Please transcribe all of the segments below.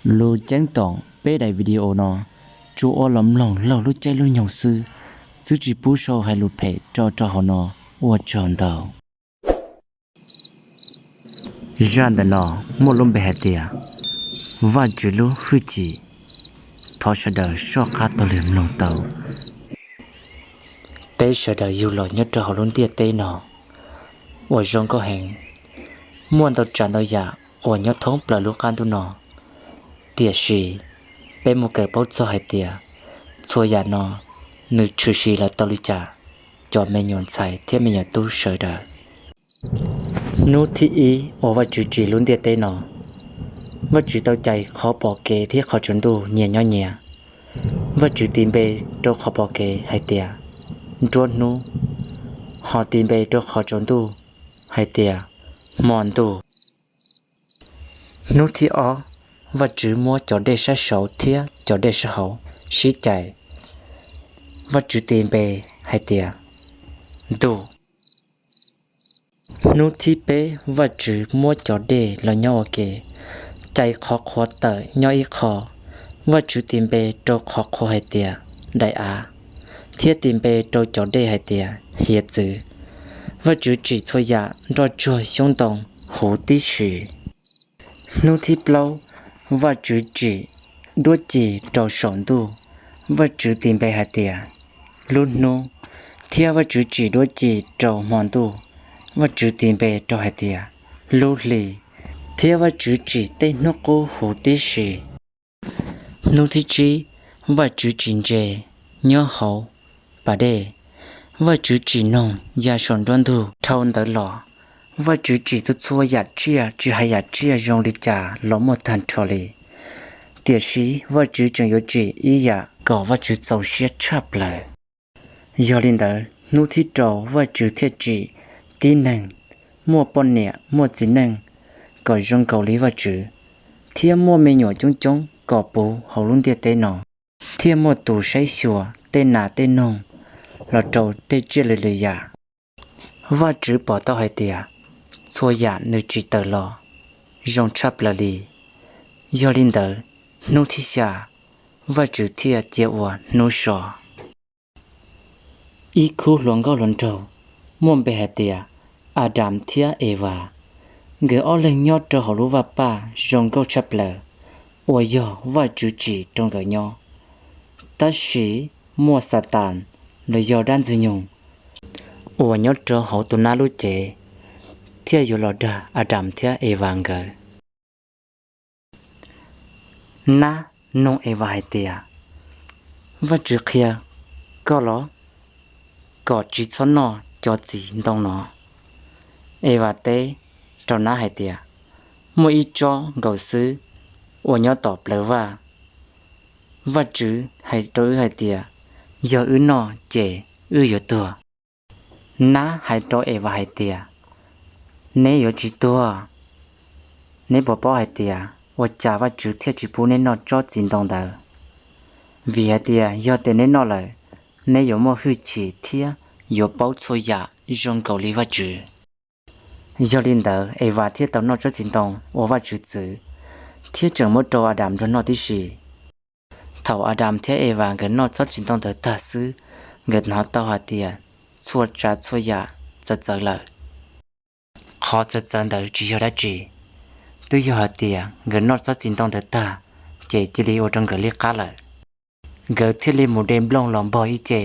Lus ceeb toom peb daim video no tsuas ua los mloog laug lub caij lub nyoog xwb, txwb tsis pub sau hais lus phem rau rau hauv no. Ua tsaug ntau. Zaj ntawm no muaj lub npe hais tias Vajtswv lub hwj chim. Thov sawv daws soj qab taug lw mloog tau. Peb sawv daws yug los nyob rau hauv lub ntiaj teb no uas zoo nkauj heev, muaj ntau tsav ntau yam uas nyob thoob plaws lub qab ntuj no. Tiam sis peb mus kawm paub txog hais tias txhua yam no nws tshwm sim los tau li cas, cov me nyuam ntxhais thiab me nyuam tub sawv daws. Hnub thib ib uas Vajtswv tsim lub ntiaj teb no, Vajtswv tau cais qhov pom kev thiab qhov tsaus ntuj nyias nyob nyias. Vajtswv tis npe rau qhov pom kev hais tias nruab hnub, ho tis npe rau qhov tsaus ntuj hais tias hmo ntuj. Hnub thib ob, Vajtswv muab cov dej sab saud thiab cov dej sab hauv sib cais. Vajtswv tis npe hais tias ntuj. Hnub thib peb, Vajtswv muab cov dej los nyob ua ke, cais qhov qhuav tawm nyob ib qho. Vajtswv tis npe rau qhov qhuav hais tias daim av, thiab tis npe rau cov dej hais tias hiav txwv. Vajtswv tsim txhua yam nroj tsuag xyoob ntoo huv tib si. Hnub thib plaub, Vajtswv tsim duab ci rau saum ntuj. Vajtswv tis npe hais tias lub hnub, thiab Vajtswv tsim duab ci rau hmo ntuj. Vajtswv tis npe rau hais tias lub hli, thiab Vajtswv tsim tej hnub qub huv tib si. Hnub thib tsib, Vajtswv tsim ntses nyob hauv pas dej. Vajtswv tsim noog ya saum nruab ntug. Dhau ntawd los, Vajtswv tsim txhua txhua yam tsiaj, tsis hais yam tsiaj zoo li cas los muaj tag nrho li. Tiam sis Vajtswv tseem yuav tsim ib yam kom Vajtswv txaus siab tshaj plaws. Yog li ntawd, hnub thib rau Vajtswv thiaj tsim tib neeg muaj poj niam muaj txiv neej kom zoo nkaus li Vajtswv, thiab muaj me nyuam coob coob kom puv hauv lub ntiaj teb no, thiaj muaj tus saib xyuas tej nas tej noog los rau tej tsiaj lwm lwm yam. Vajtswv pom tau hais tias txhua yam nws tsim tawm los zoo tshaj plaws li. Yog li ntawd, hnub thib xya, Vajtswv thiaj cia ua hnub so. Ib khub hluas nkauj hluas nraug muaj npe hais tias Adas thiab Evas. Nkawd ob leeg nyob rau hauv lub vaj paj zoo nkauj tshaj plaws uas yog Vajtswv tsim rau nkawd nyob. Tab sis muaj Xatas los yog dab ntxwg nyoog uas nyob rau hauv tus nab lub cev thiaj yuav los dag Adas thiab Evas nkawd. Nab nug Evas hais tias, Vajtswv qhia koj los kom tsis txhob noj cov txiv ntoo no? Evas teb rau nab hais tias, muaj ib tsob nkaus xwb uas nyob tom plawv vaj. Vajtswv hais rau wb hais tias yog wb noj ces wb yuav tuag. Nab hais rau Evas hais tias, neb yuav tsis tuag. Neb puas paub hais tias ua cas Vajtswv thiaj tsis pub neb noj tsob txiv ntoo ntawd? Vim hais tias yog tias neb noj lawm, neb yuav muaj hwj chim thiab yuav paub txhua yam zoo nkaus li Vajtswv. Yog li ntawd Evas thiaj tau noj tsob txiv ntoo uas Vajtswv txwv, thiab tseem muab rau Adas nrog noj tib si. Thaum Adas thiab Evas nkawd noj tsob txiv ntoo ntawd tag xwb, nkawd hnov tau hais tias txhua tsav txhua yam txawv txawv lawm. Qhov txawv txawv ntawd tsis yog dab tsi, twb yog hais tias nkawd noj tsob txiv ntoo ntawd tag, ces cia li ua rau nkawd liab qab lawm. Nkawd thiaj li mus de nplooj los npog ib ce,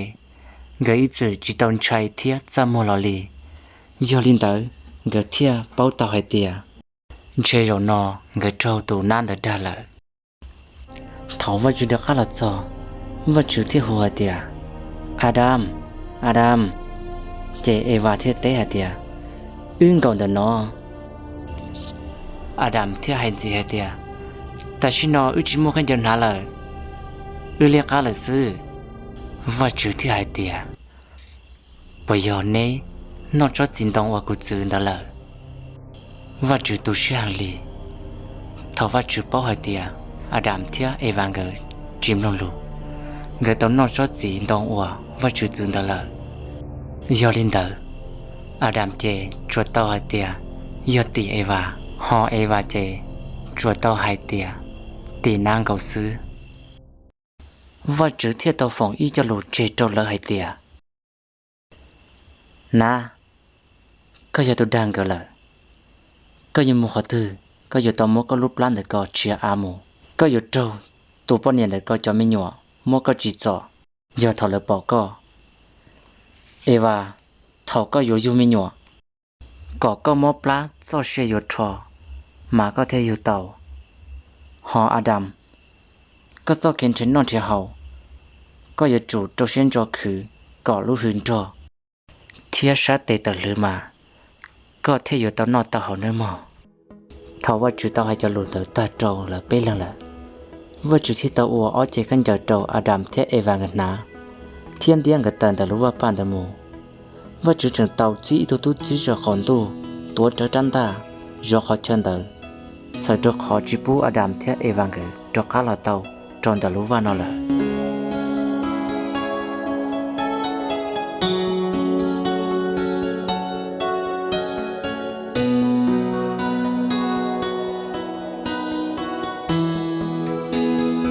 nkawd ib txwm tsis tau ntshai thiab txaj muag los li. Yog li ntawd, nkawd thiaj paub tau hais tias ntshe zaum no nkawd raug tus nab ntawd dag lawm. Thaum Vajtswv rov qab los txog, Vajtswv thiaj hu hais tias, Adas, Adas. Ces Evas thiaj teb hais tias, wb nkaum ntawm no. Adas thiaj hais ntxiv hais tias, tam sim no wb tsis muaj khaub ncaws hnav lawm, wb liab qab lawm xwb. Vajtswv thiaj hais tias, puas yog neb noj tsob txiv ntoo uas kuv txwv ntawd lawm? Vajtswv tu siab heev li. Thaum Vajtswv paub hais tias Adas thiab Evas nkawd tsis mloog lus, nkawd tau noj tsob txiv ntoo uas Vajtswv txwv ntawd lawm. Yog li ntawd, Adas ces tsuas tau hais tias yog tim Evas, ho Evas ces tsuas tau hais tias tim nab nkaus xwb. Vajtswv thiaj tau foom ib co lus tseg rau lawv hais tias, Nab, koj yog tus dag nkawd lawm. Koj yuav mus qhov twg, koj yuav tau muab koj lub plab ntawm ko tshiav av mus. Koj yuav raug tus poj niam ntawm ko cov me nyuam muab koj tsim txom yog thaum lawv pom koj. Evas, thaum koj yuav yug me nyuam, kom koj mob plab txoj sia yuav rho, mas koj thiaj yug tau. Ho Adas, koj txoj kev nrhiav noj nrhiav haus, koj yuav tsum rau siab ntso khwv kom lub hws nrog thiab sab tes tawm hlwv mas koj thiaj yuav tau noj tau haus nawb mog. Thaum Vajtswv tau hais cov lus ntawd tag rau lawv peb leeg lawm, Vajtswv thiaj tau ua ob ceg khaub ncaws rau Adas thiab Evas nkawd hnav, thiab ntiab nkawd tawm ntawm lub vaj paj ntawd mus. Vajtswv tseem tau txib ib tug tub txib zov qaum ntuj tuav rawv rab ntaj zov qhov chaw ntawd, txhawm rau qhov tsis pub Adas thiab Evas nkawd rov qab los tau rau ntawm lub vaj no lawm.